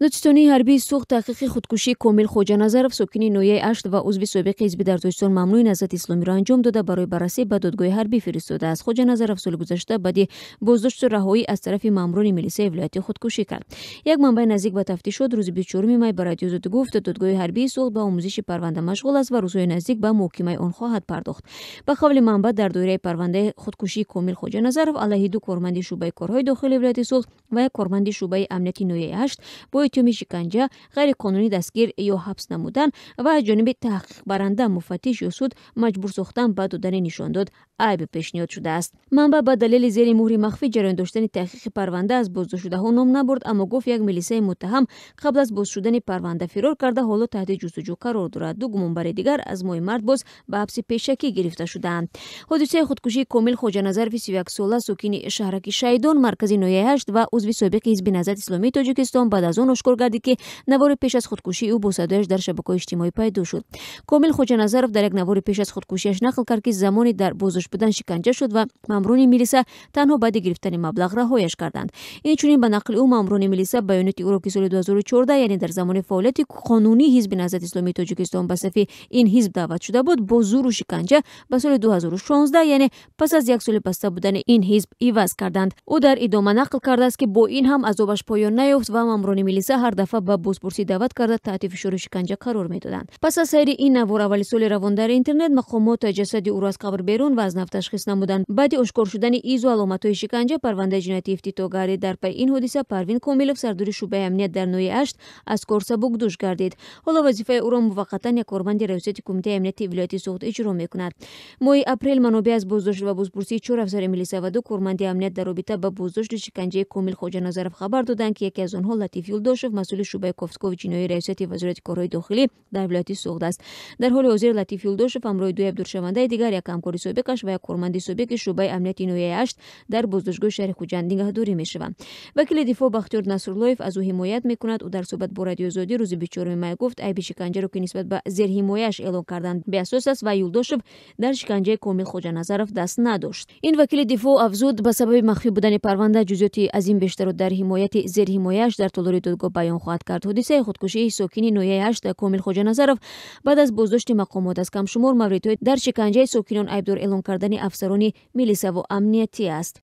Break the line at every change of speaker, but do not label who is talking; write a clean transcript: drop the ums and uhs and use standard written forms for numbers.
Додситонии ҳарбии Суғд таҳқиқи худкушии Комил Хоҷаназаров, сокини ноҳияи Ашт ва узви собиқи ҳизби дар Тоҷикистон мамнӯи Наҳзати Исломиро анҷом дода, барои баррасӣ ба додгоҳи ҳарбӣ фиристодааст. Хоҷаназаров соли гузашта баъди боздошту раҳоӣ аз тарафи маъмурони милисаи вилоятӣ худкушӣ кард. Як манбаи наздик ба тафтишот рӯзи 24 май ба Радиои Озодӣ гуфт, додгоҳи ҳарбии Суғд ба омӯзиши парванда машғул аст ва рӯзҳои наздик ба муҳокимаи он хоҳад пардохт. Ба қавли манбаъ, дар доираи парвандаи худкушии Комил Хоҷаназаров алайҳи ду корманди шӯъбаи корҳои дохилии вилояти Суғд ва як корманди шӯъбаи амнияти ноҳияи Ҳашт бо иттиҳоми шиканҷа, ғайриқонунӣ дастгир ё ҳабс намудан ва аз ҷониби таҳқиқбаранда, муфаттиш ё суд маҷбур сохтан ба додани нишондод айб пешниҳод шудааст. Манбаъ ба далели зери муҳри махфӣ ҷараён доштани таҳқиқи парванда аз боздоштшудаҳо ном набурд, аммо гуфт, як милисаи муттаҳам қабл аз боз шудани парванда фирор карда, ҳоло таҳти ҷустуҷӯ қарор дорад. Ду гумонбари дигар аз моҳи март боз ба ҳабси пешакӣ гирифта шудаанд. Ҳодисаи худкушии Комил Хоҷаназарови 31-сола, сокини шаҳраки Шаҳидон, маркази ноҳияи Ҳашт ва узви собиқи ҳизби Наҳзати Исломии Тоҷикистон баъд аз он ошкор гардид, ки навори пеш аз худкушии ӯ бо садояш дар шабакаҳои иҷтимоӣ пайдо шуд. Комил Хоҷаназаров дар як навори пеш аз худкушиаш нақл кард, ки замоне дар боздошт будан шиканҷа шуд ва маъмурони милиса танҳо баъди гирифтани маблағ раҳояш карданд. Инчунин, ба нақли ӯ, маъмурони милиса баёноти ӯро, ки соли 2014, яъне дар замони фаъолияти қонунии ҳизби Наҳзати Исломии Тоҷикистон ба сафи ин ҳизб даъват шуда буд, бо зӯру шиканҷа ба соли 2016, яъне пас аз як соли баста будани ин ҳизб, иваз карданд. Ӯ дар идома нақл кардааст, ки бо ин ҳам азобаш поён наёфт ва маъмурони милиса ҳар дафъа ба бозпурсӣ даъват карда, таҳти фишору шиканҷа қарор медоданд. Пас аз сайри ин навор аввали соли равон дар интернет, мақомот ҷасади ӯро аз қабр берун ва аз нав ташхис намуданд. Баъди ошкор шудани изу аломатҳои шиканҷа парвандаи ҷиноятӣ ифтитоҳ гардид. Дар пайи ин ҳодиса Парвин Комилов, сардори шӯъбаи амният дар ноҳияи Ашт, аз кор сабукдӯш гардид. Ҳоло вазифаи ӯро муваққатан як корманди раёсати кумитаи амнияти вилояти Суғд иҷро мекунад. Моҳи апрел манобеъ аз боздошт ва бозпурсии чор афсари милиса ва ду корманди амният дар робита ба боздошту шиканҷаи Комил Хоҷаназаров хабар доданд, ки яке аз онҳо Латиф Юлдошев, масъули шӯъбаи кофтукови ҷиноии раёсати Вазорати корҳои дохилӣ дар вилояти Суғд аст. Дар ҳоли ҳозир Латиф Юлдошев ҳамроҳи дуи айбдоршавандаи дигар, як ҳамкори собиқаш ва як корманди собиқи шӯъбаи амнияти ноҳияи Ҳашт, дар боздоштгоҳи шаҳри Хуҷанд нигаҳдорӣ мешаванд. Вакили дифоъ Бахтиёр Насруллоев аз ӯ ҳимоят мекунад. Ӯ дар суҳбат бо Радиои Озодӣ рӯзи 24 май гуфт, айби шиканҷаро, ки нисбат ба зерҳимояаш эълон карданд, беасос аст ва Юлдошев дар шиканҷаи Комил Хоҷаназаров даст надошт. Ин вакили дифоъ афзуд, ба сабаби махфӣ будани парванда ҷузъиёти аз ин бештарро дар ҳимояти зерҳимояаш дар толори додгоҳ баён хоҳад кард. Ҳодисаи худкушии сокини ноҳияи Ҳашт Комил Хоҷаназаров баъд аз боздошти мақомот аз камшумор мавридҳои дар шиканҷаи сокинон айбдор эълон кардани афсарони милисаву амниятӣ аст.